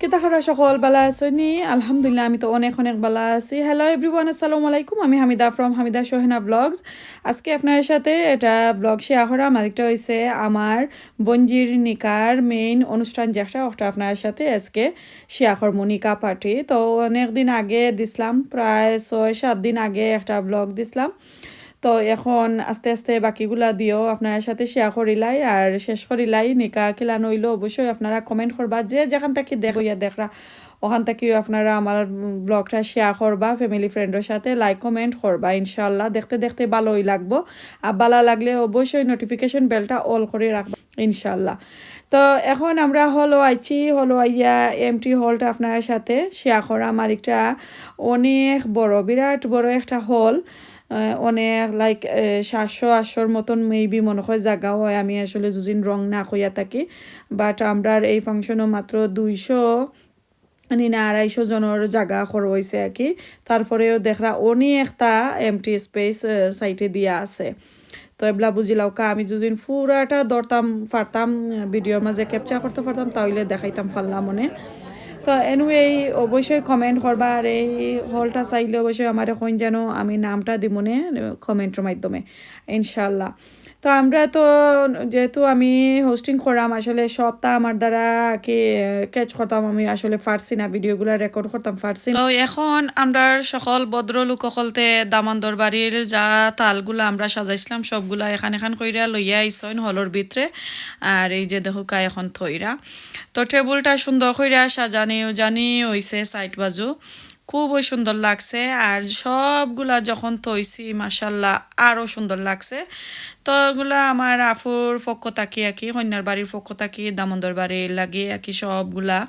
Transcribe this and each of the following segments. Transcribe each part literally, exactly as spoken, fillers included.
কিতা খবর সকল, ভালা আছইন নি? আলহামদুলিল্লাহ, আমি তো অনেক অনেক ভালা আছি। Hello everyone, আসসালামু আলাইকুম। আমি হামিদা from হামিদা সোহেনা ব্লগস। আজকে আপনার সাথে একটা ব্লগ শেয়ার করাম। আরেকটা হইছে আমার বঞ্জির নিকার মেইন অনুষ্ঠান যেটা, ওটা আপনার সাথে আজকে শেয়ার করমু, নিকা পার্টি। তো অনেক দিন আগে দিছলাম, প্রায় ছয় সাত দিন আগে একটা ব্লগ দিছলাম। তো এখন আস্তে আস্তে বাকিগুলা দিও আপনার সাথে শেয়ার করিলাই আর শেষ করিলাই। নিকা কিলান হইলো অবশ্যই আপনারা কমেন্ট করবা, যে যেখান থাকি দেখো ইয়া দেখরা, ওখান থাকিও আপনারা আমার ব্লগটা শেয়ার করবা, ফ্যামিলি ফ্রেন্ডর সাথে লাইক কমেন্ট করবা। ইনশাআল্লাহ দেখতে দেখতে ভালোই লাগবো। আর ভালা লাগলে অবশ্যই নোটিফিকেশন বেলটা অল করে রাখবা ইনশাআল্লাহ। তো এখন আমরা হলো আইছি, হলো আইয়া এমটি হলটা আপনার সাথে শেয়ার করাম। আর একটা অনেক বড়, বিরাট বড় একটা হল, আহ, অনেক লাইক সাতশো আটশোর মতন মেবি মনে হয় জাগা হয়। আমি আসলে দুদিন রং না কইয়া থাকি, বাট আমরার এই ফাংশনও মাত্র দুইশো নি না আড়াইশো জনর জাগা খরচ হইছে আর কি। তারপরেও দেখরা অনেক একটা এমটি স্পেস সাইডে দিয়া আছে। তো এবলা বুঝিলাউক্কা, আমি দুদিন পুরাটা ধরতাম পারতাম, ভিডিওর মাঝে ক্যাপচার করতে পারতাম, তাইলে দেখাইতাম পারলাম মনে। তো এনিওয়ে, অবশ্যই কমেন্ট করবা, আর এই হলটা চাইলে অবশ্যই আমারে কইন যেন আমি নামটা দিমুনে কমেন্টর মাধ্যমে ইনশাআল্লাহ। তো আমরা তো, যেহেতু আমি হোস্টিং করাম, আসলে সবটা আমার দ্বারা কি ক্যাচ করতাম, আমি আসলে পারছি না, ভিডিওগুলা রেকর্ড করতাম পারছি না। তো এখন আমরা সকল ভদ্রলোক সকলতে দামান্দর বাড়ির যা থালগুলা আমরা সাজাইছিলাম, সবগুলা এখান এখান কইরা লইয়া আইছইন হলর ভিতরে। আর এই যে দেখুক্কা এখন থইরা, তো টেবুলটা সুন্দর কইরা সাজানি উজানি হইছে সাইড বাজু। খুবই সুন্দর লাগছে। আর সবগুলা যখন থইছি, মাশাআল্লাহ, আরো সুন্দর লাগছে। তো এগুলা আমার আফুর পক্ষ থাকি আর কি, কইন্যার বাড়ির পক্ষ থাকি, দামান্দর বাড়ির লাগি আর কি, সবগুলা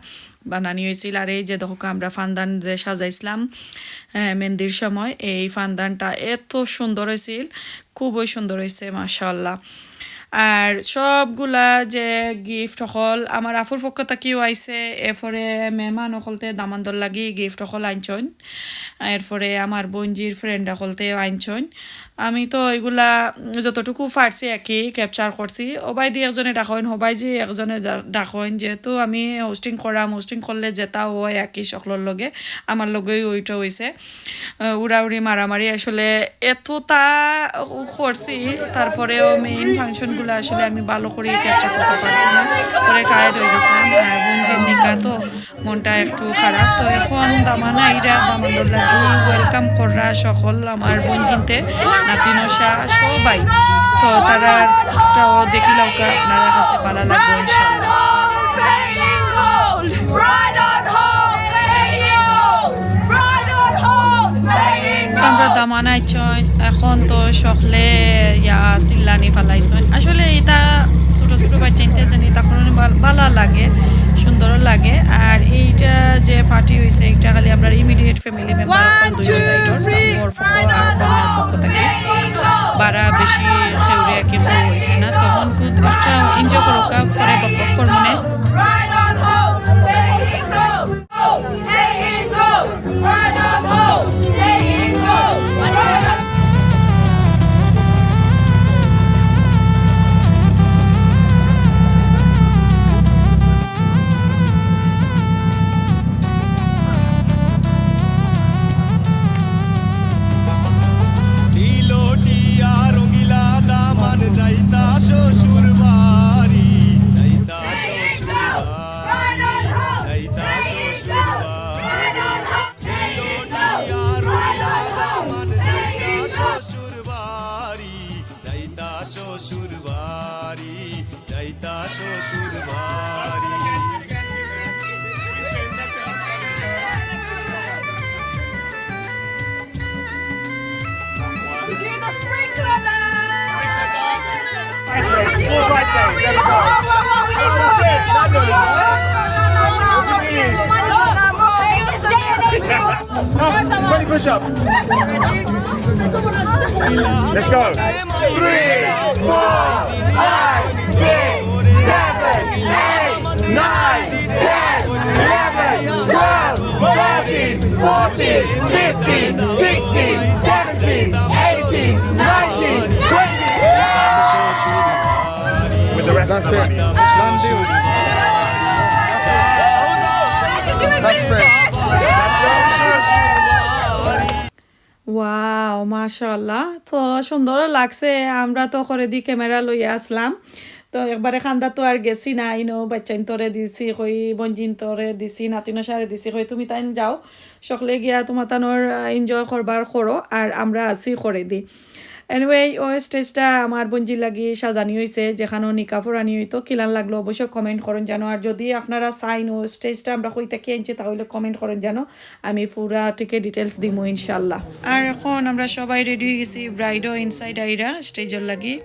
বানানি হইছিল। আর এই যে দেখো, আমরা ফান্দান যে সাজাইছিলাম, আহ, মেহেন্দির সময়, এই ফান্দানটা এত সুন্দর হইছিল, খুবই সুন্দর হইছে, মাশাআল্লাহ। আর সবগুলা যে গিফট হকল আমার আফুর পক্ষ থাকিও আইছে, এরপরে মেহমান হকলতে দামান্দর লাগি গিফট হকল আনছইন, এরপরে আমার বঞ্জির ফ্রেন্ড হকলতেও আনছইন। আমি তো এগুলা যতটুকু পারছি আর কি ক্যাপচার করছি। ওবায়দি একজনে ডাকইন, হবায়জি একজনে ডা-, ডাকইন। যেহেতু আমি হোস্টিং করাম, হোস্টিং করলে যেটা হয় আর কি সকলর লগে, আমার লগেও ওইটা হইছে। আহ, উড়াউড়ি মারামারি আসলে এতটা করছি, তারপরেও মেইন ফাংশনগুলো আসলে আমি ভালো করে ক্যাপচার করতে পারছি না, পরে টায়ার্ড হয়ে গেছিলাম। আর বঞ্জির নিকা তো মনটা একটু খারাপ। তো এখন দামান আইরা, দামান্দর লাগি ওয়েলকাম কররা সকল আমার বঞ্জিনতে, নাতিনশা সবাই। তো তারারটাও দেখিলাউক্কা, আপনারা কাছে ভালা লাগবো ইনশাআল্লাহ। তো আমরা দামান আইছইন, এখন তো সকলে ইয়া চিল্লানি ফালাইছইন। আসলে এটা ছোট ছোট বাচ্চাইন্তে জানি তখন ভালা লাগে, সুন্দরও লাগে। আর এইটা যে পার্টি হইছে, এটা খালি আমরা ইমিডিয়েট ফ্যামিলি মেম্বার দুই সাইডর, বর পক্ষ আর কইন্যার পক্ষ থাকি। বারা বেশি খেউরে আর কি খাওয়া হইছে না, তখন খুব একটা এনজয় করো, কা পরে বক বক করমুনে। সিলটিয়া রঙ্গিলা দামান যাইতা শ্বশুর বাড়ি, যাইতা শ্বশুর বাড়ি, যাইতা শ্বশুর বাড়ি। সিলটিয়া রঙ্গিলা দামান যাইতা শ্বশুর বাড়ি, যাইতা শ্বশুর বাড়ি, যাইতা শ্বশুর বাড়ি। Push-ups. Let's go. Three, four, five, six, seven, eight, nine, ten, eleven, twelve, thirteen, fourteen, fifteen, sixteen, seventeen, eighteen, nineteen, twenty. With the rest of the body. That's it. Done deal. That's it. Wow, মাশাআল্লাহ, তো সুন্দর লাগছে। আমরা তো করে দি ক্যামেরা লইয়া আসলাম, তো একবারে খান্দা তো আর গেছি না। ইনো বাচ্চাইন্তরে দিছি কই, বঞ্জিন্তরে দিছি, নাতিনশারে দিছি কই, তুমি তাইন যাও, সকলে গিয়া তোমার তানোর এনজয় করবার করো, আর আমরা আছি করে দি। এনিওয়ে, ও স্টেজটা আমার বঞ্জির লাগি সাজানি হইছে, যেখানো নিকা পড়ানি হইতো। কিলান লাগলো অবশ্যই কমেন্ট করুন জানো, আর যদি আপনারা চাইন ও স্টেজটা আমরা কই থাকি আনছি, তাহলে কমেন্ট করুন জানো, আমি পুরা টিকে ডিটেলস দিমু ইনশাল্লাহ। আর এখন আমরা সবাই রেডি হয়ে গেছি, ব্রাইডও ইনসাইড আইরা স্টেজের লাগি।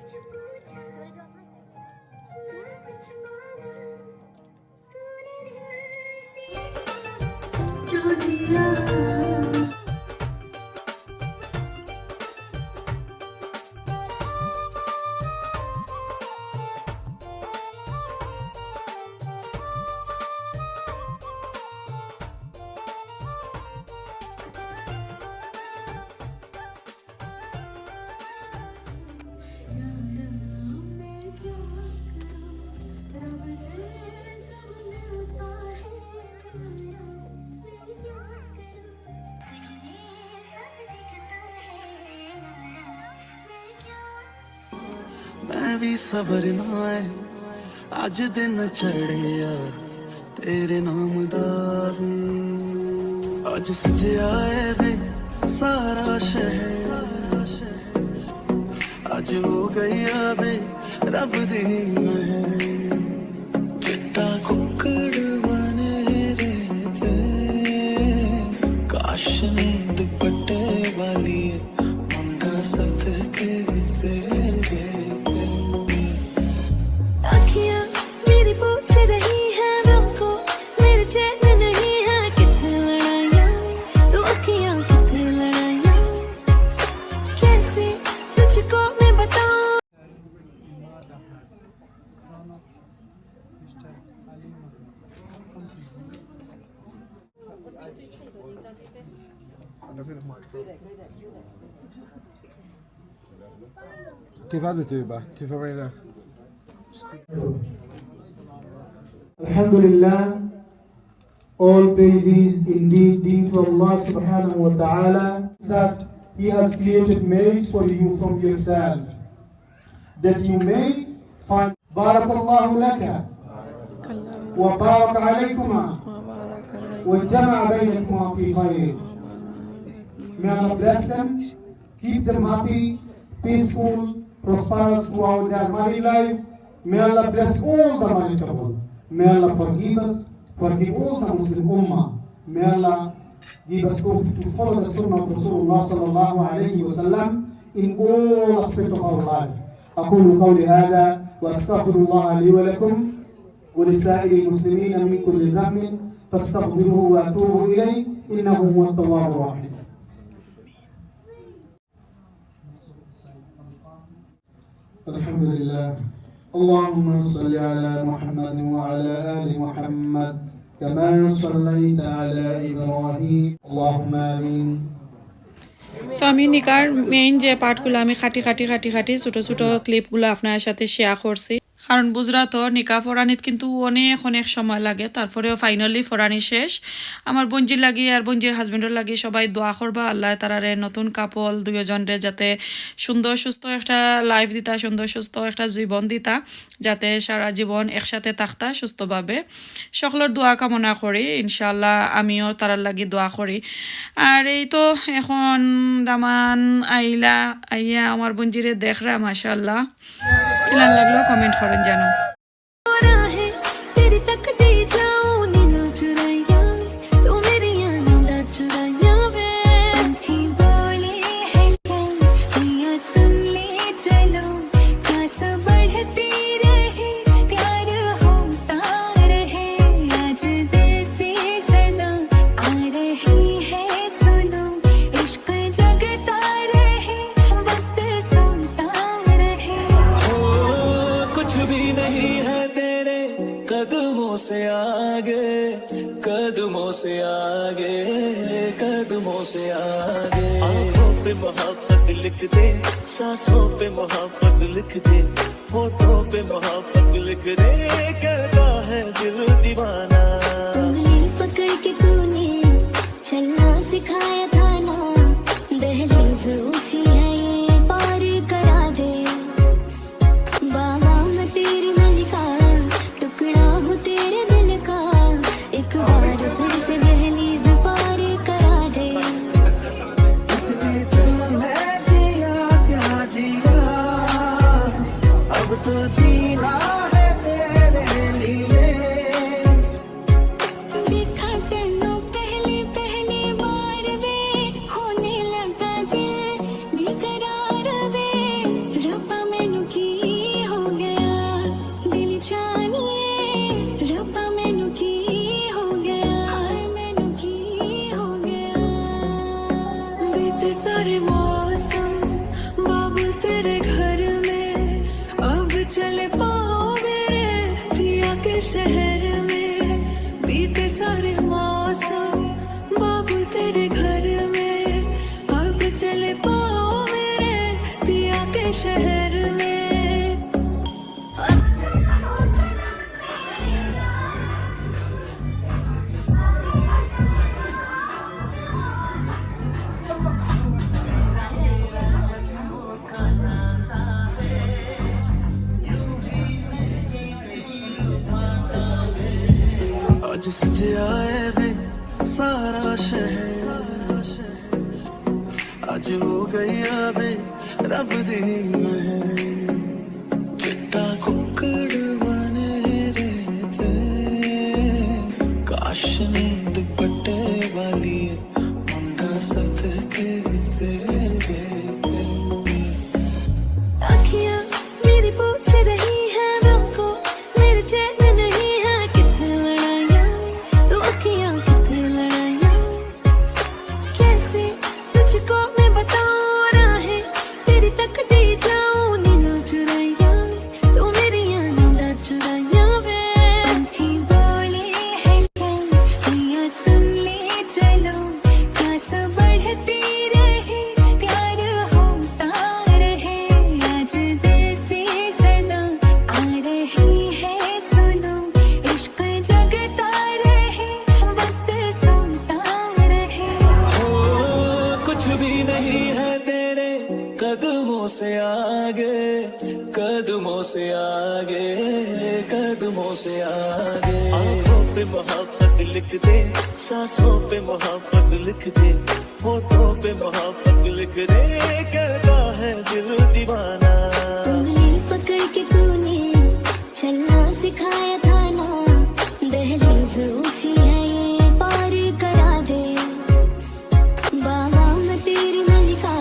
ਮੈਂ ਵੀ ਸਬਰ ਨਾ ਏ, ਅੱਜ ਦਿਨ ਚੜਿਆ ਤੇਰੇ ਨਾਮ ਦਾ ਵੇ। ਅੱਜ ਸਜਿਆ ਏ ਵੇ ਸਾਰਾ ਸ਼ਹਿਰ, ਅੱਜ ਹੋ ਗਈ ਆ ਵੇ ਰੱਬ ਦੀ ਮਹਿਰ। ਚਿੱਟਾ ਕੁੱਕੜ ਬਣੇ ਰੇ ਤੇ ਕਾਸ਼ ਨੇ ਦੁਪੱਟੇ ਵਾਲੀ ਮੁੰਡਾ ਸਦਕੇ ਤੇਰੇ ਤੇ। अखियाँ मेरी पूछ रही है हमको, मेरे चैन नहीं है कित्थे लड़ाइयाँ, तू अखियाँ कित्थे लड़ाइयाँ, कैसे तुझको मैं बताऊँ। كيف عدت يبا؟ كيف وين؟ الحمد لله. All praise is indeed due to Allah subhanahu wa ta'ala that He has created males for you from yourself, that you may find. بارك الله لك وبارك عليكما وجمع بينكما في خير. May Allah bless them, keep them happy, peaceful, prosperous throughout their married life. May Allah bless all the married couple. May Allah forgive us, forgive all the Muslim Ummah. May Allah give us tawfiq to follow the sunnah of Rasulullah sallallahu alayhi wa sallam in all aspects of our life. أقول قولي هذا وأستغفر الله لي ولكم ولسائر المسلمين من كل ذنب فاستغفروه وأتوبوا إليه إنه هو التواب الرحيم. الحمد لله. اللهم صل على محمد وعلى آل محمد كما صليت على إبراهيم. اللهم آمين. তো আমি নিকার মেইন যে পার্টগুলো আমি কাটি কাটি কাটি কাটি ছোটো ছোটো ক্লিপগুলো আপনার সাথে শেয়ার করছি, কারণ বুঝরা তো নিকা পড়ানিত কিন্তু অনেক অনেক সময় লাগে, তারপরেও ফাইনালি পড়ানি শেষ। আমার বঞ্জির লাগি আর বঞ্জির হাজব্যান্ডর লাগি সবাই দোয়া করবা, আল্লাহ তারারে নতুন কাপল দুইজনরে যাতে সুন্দর সুস্থ একটা লাইফ দিতা, সুন্দর সুস্থ একটা জীবন দিতা, যাতে সারা জীবন একসাথে থাকতা সুস্থভাবে। সকলর দোয়া কামনা করি, ইনশাআল্লাহ আমিও তারার লাগি দোয়া করি। আর এই তো এখন দামান আইলা, আইয়া আমার বঞ্জিরে দেখরা, মাশাআল্লাহ। কিলান লাগলো কমেন্ট করেন জানো। कदमों से आगे। आंखों पे मोहब्बत लिख दे, सांसों पे मोहब्बत लिख दे, होठों पे मोहब्बत लिख दे, कहता है दिल दीवाना। उंगली पकड़ के तूने चलना सिखाया था ना, दहलीज ऊंची है ये पार करा दे। बाबा मैं तेरी मलिका, टुकड़ा हूँ तेरे दिल का, एक बार फिर से दहलीज पार करा दे। इतनी तू है जिया क्या जिया, अब तो जीना है तेरे लिए। देखा तैनू पहली पहली बार वे, होने लगा दिल बेकरार वे। रब्बा मैनू की हो गया, दिल जानिए रब्बा मैनू की हो गया, हाय मैनू की हो गया। बीते सारे मौसम बाबुल तेरे घर में, अब चले पाँव मेरे पिया के शहर में। बीते सारे मौसम बाबुल तेरे घर में, अब चले पाँव मेरे पिया के शहर में। अज सजया है वे सारा शहर, अज हो गई वे रब दी महर। चिट्टा कुकड़ बने रे ते, काश नी दुपट्टे वाली, मुंडा सदके तेरे ते। अखियां मेरी पूछ रही है हमको, मेरे चैन नहीं है कित्थे लड़ाइयां, तू अखियां कित्थे लड़ाइयां। कैसे तुझको मैं बताऊं राहें, तेरी तकती जाऊं नींदों चुराइयां, तू मेरी नींदों चुराइयां वे। पंछी बोले hello, भैया सुन ले चलो, प्यास बढ़ती रहे, प्यार होता रहे, आज देसी सना आ रही है, सुनो इश्क जगता रहे, वक्त सोता रहे। हो, कुछ भी नहीं है तेरे कदमों से आगे, कदमों से आगे, कदमों से आगे। आंखों पे मोहब्बत लिख दे, सांसों पे मोहब्बत लिख दे, होठों पे मोहब्बत लिख दे, कहता है दिल दीवाना। उंगली पकड़ के तूने चलना सिखाया था ना, दहलीज ऊंची है ये पार करा दे। बाबा मैं तेरी मलिका,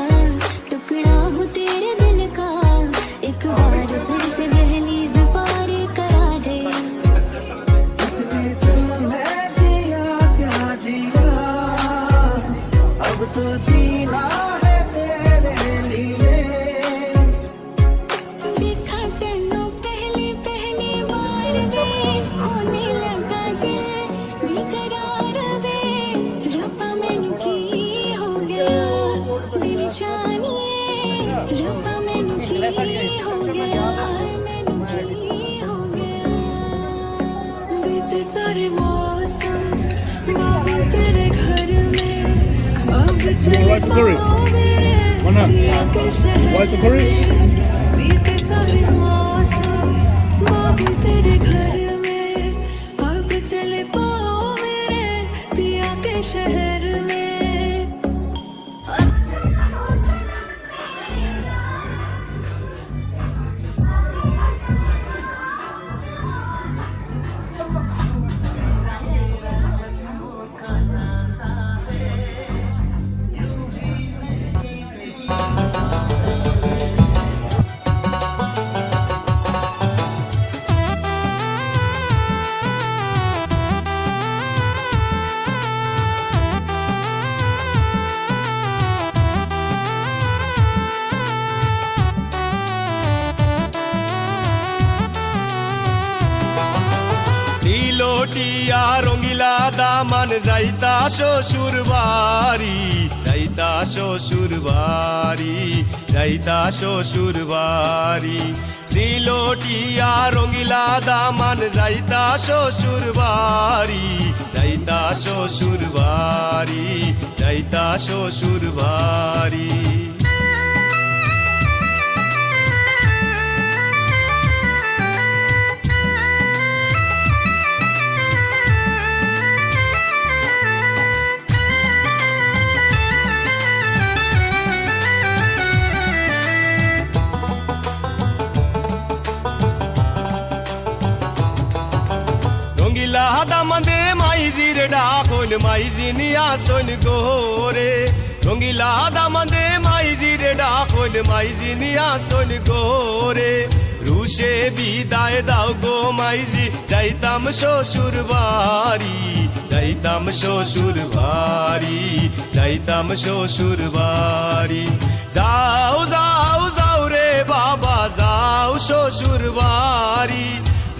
टुकड़ा हूँ तेरे दिल का, एक बार फिर से दहलीज पार करा दे। इतनी तू है जिया क्या जिया, अब तो जीना है तेरे लिए। देखा तैनू पहली पहली बार वे, होने लगा दिल बेकरार वे। रब्बा मैनू की हो गया, दिल जानिए रब्बा मैनू की हो गया, हाय मैनू की हो गया। बीते सारे मौसम बाबुल तेरे घर में, अब चले पाँव मेरे पिया के शहर में। बीते सारे मौसम बाबुल तेरे घर में, अब चले पाँव मेरे पिया के शहर में। দামান যাইতা শ্বশুর বাড়ি, যাইতা শ্বশুর বাড়ি, যাইতা শ্বশুর বাড়ি। সিলটিয়া রঙ্গিলা দামান যাইতা শ্বশুর বাড়ি, যাইতা শ্বশুর বাড়ি, যাইতা শ্বশুর বাড়ি। রঙ্গিলা দামান্দে মাইজির ডাকইন, মাইজি নিয়া আছইন ঘরে। রঙ্গিলা দামান্দে মাইজির ডাকইন, মাইজি নিয়া আছইন ঘরে। রুশে বিদায় দাও গো মাইজি, যাইতাম শ্বশুর বাড়ি, যাইতাম শ্বশুর বাড়ি, যাইতাম শ্বশুর বাড়ি। যাও, যাও, যাও রে বাবা, যাও শ্বশুর বাড়ি।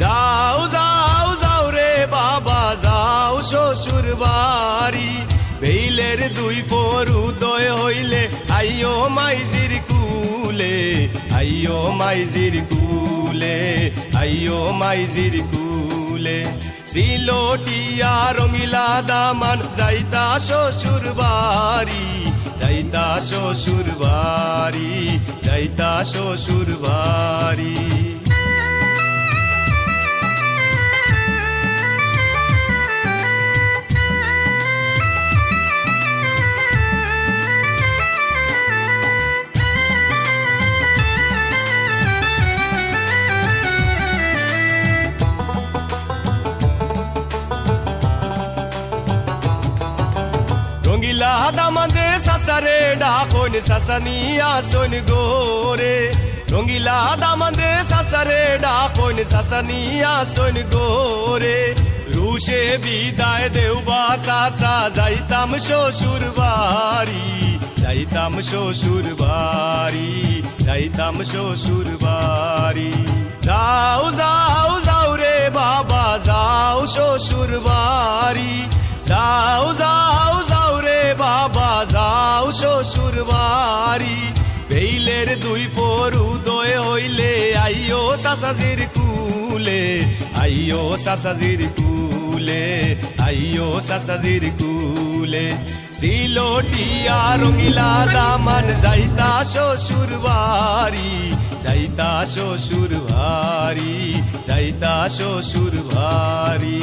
যাও, যাও, যাও রে বাবা, যাও শ্বশুর বাড়ি। বেইলের দুই পর উদয় হইলে আইও মাইজির কুলে, আইও মাইজির কুলে, আইও মাইজির কুলে। সিলটিয়া রঙ্গিলা দামান যাইতা শ্বশুর বাড়ি, যাইতা শ্বশুর বাড়ি, যাইতা শ্বশুর বাড়ি। রঙ্গিলা দামান্দে চাচারে ডাকইন, চাচা নিয়া আছইন ঘরে। রঙ্গিলা দামান্দে চাচারে ডাকইন, চাচা নিয়া আছইন ঘরে। রুশে বিদায় দেও বা চাচা, যাইতাম শ্বশুর বাড়ি, যাইতাম শ্বশুর বাড়ি, যাইতাম শ্বশুর বাড়ি। যাও, যাও, যাও রে বাবা, যাও শ্বশুর বাড়ি। যাও, যাও, যাও রে বাবা, যাও শ্বশুর বাড়ি। বেইলের দুই পর উদয় হইলে আইও চাচাজির কুলে, আইও চাচাজির কুলে, আইও চাচাজির কুলে। সিলটিয়া রঙ্গিলা দামান যাইতা শ্বশুর বাড়ি, যাইতা শ্বশুর বাড়ি, যাইতা শ্বশুর বাড়ি।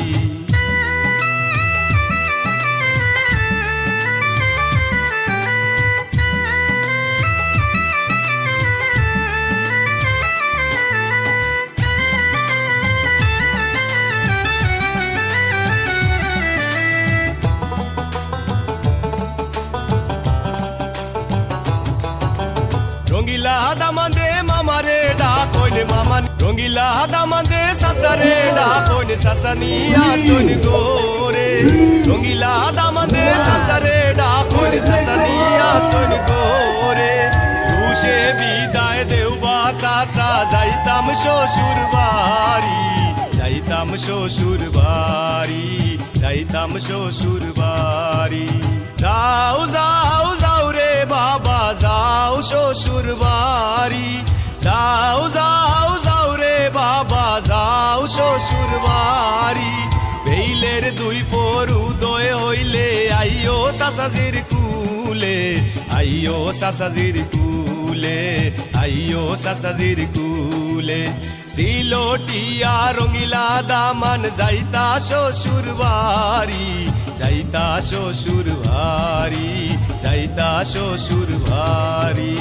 রঙ্গিলা দামান্দে মামারে ডাকইন মামা, রঙ্গিলা দামান্দে চাচারে ডাকইন চাচা নিয়া আছইন ঘরে। রঙ্গিলা দামান্দে চাচারে ডাকইন চাচা নিয়া আছইন ঘরে। রুশে বিদায় দেও বা চাচা, যাইতাম শ্বশুর বাড়ি, যাইতাম শ্বশুর বাড়ি, যাইতাম শ্বশুর বাড়ি। যাও, যাও, যাও রে বাবা, যাও শ্বশুর বাড়ি। যাও, যাও, যাও রে বাবা, যাও শ্বশুর বাড়ি। বেইলের দুই পর উদয় হইলে আইও চাচাজির কুলে, আইও চাচাজির কুলে, আইও চাচাজির কুলে। সিলটিয়া রঙ্গিলা দামান যাইতা শ্বশুর বাড়ি, যাইতা শ্বশুর বাড়ি, যাইতা শ্বশুর বাড়ি।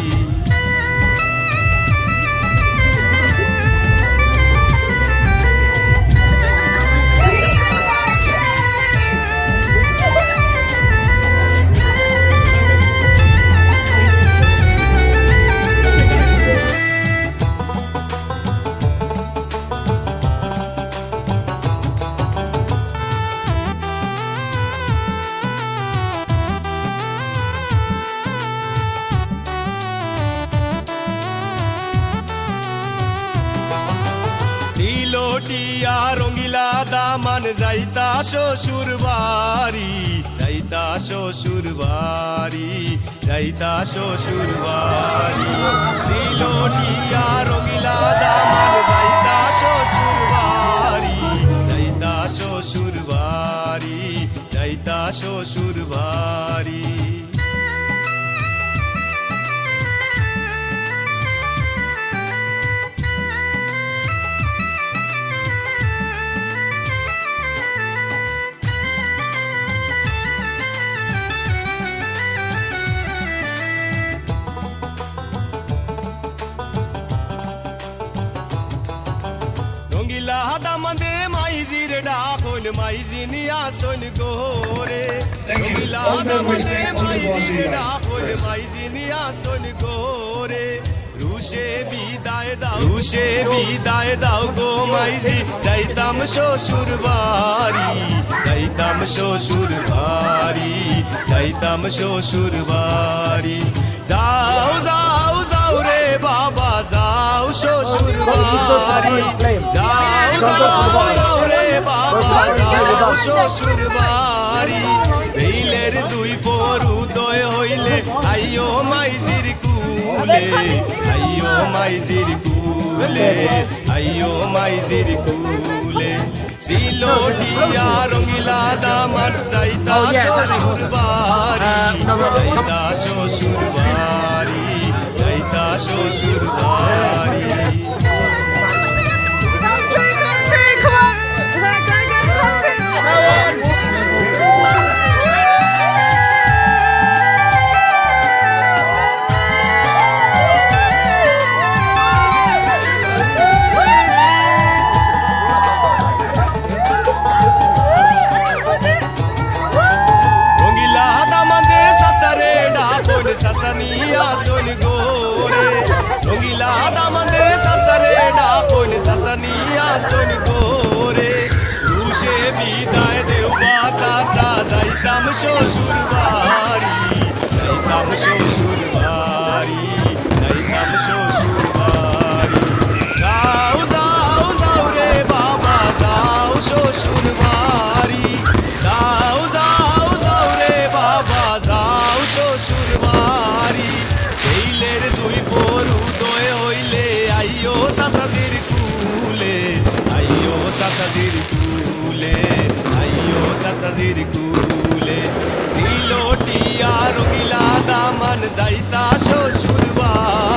যাইতা শ্বশুর বাড়ি, যাইতা শ্বশুর বাড়ি, যাইতা শ্বশুর বাড়ি। সিলটিয়া রঙ্গিলা দামান, যাইতা শ্বশুর বাড়ি, যাইতা শ্বশুর বাড়ি, যাইতা শ্বশুর বাড়ি। রঙ্গিলা দামান্দে মাইজির ডাকইন, মাইজিনি আছইন ঘরে। Thank you. রঙ্গিলা দামান্দে মাইজির ডাকইন, মাইজিনি আছইন ঘরে। রুশে বিদায় দাও, রুশে বিদায় দাও গো মাইজি, যাইতাম শ্বশুর বাড়ি, যাইতাম শ্বশুর বাড়ি, যাইতাম শ্বশুর বাড়ি। যাও, যাও, যাও রে বাবা, যাও শ্বশুর বাড়ি। যাও, যাও, যাও রে বাবা, যাও শ্বশুর বাড়ি। বিলের দুই পহর উদয় হইলে, আইও মাইজির কুলে, আইও মাইজির কুলে, আইও মাইজির কুলে। সিলটিয়া রঙ্গিলা দামান, যাইতা শ্বশুর বাড়ি, যাইতা শ্বশুর বাড়ি, যাইতা শ্বশুর বাড়ি। রঙ্গিলা দামান্দে চাচারে ডাকইন, চাচানি আছইন ঘরে। রঙ্গিলা দামান্দে চাচারে ডাকইন, চাচানি আছইন ঘরে। রুশে বিদায় দেও বা চাচা, যাইতাম শ্বশুর বাড়ি, যাইতাম শ্বশুর বাড়ি, যাইতাম শ্বশুর বাড়ি। যাও, যাও, যাও রে বাবা, যাও শ্বশুর বাড়ি। যাও, যাও, যাও রে বাবা, যাও শ্বশুর বাড়ি। বিলের দুই পহর উদয় হইলে, আইও চাচাজির কুলে, আইও চাচাজির কুলে, আইও চাচাজির কুলে। সিলটিয়া রঙ্গিলা দামান, যাইতা শ্বশুর বাড়ি।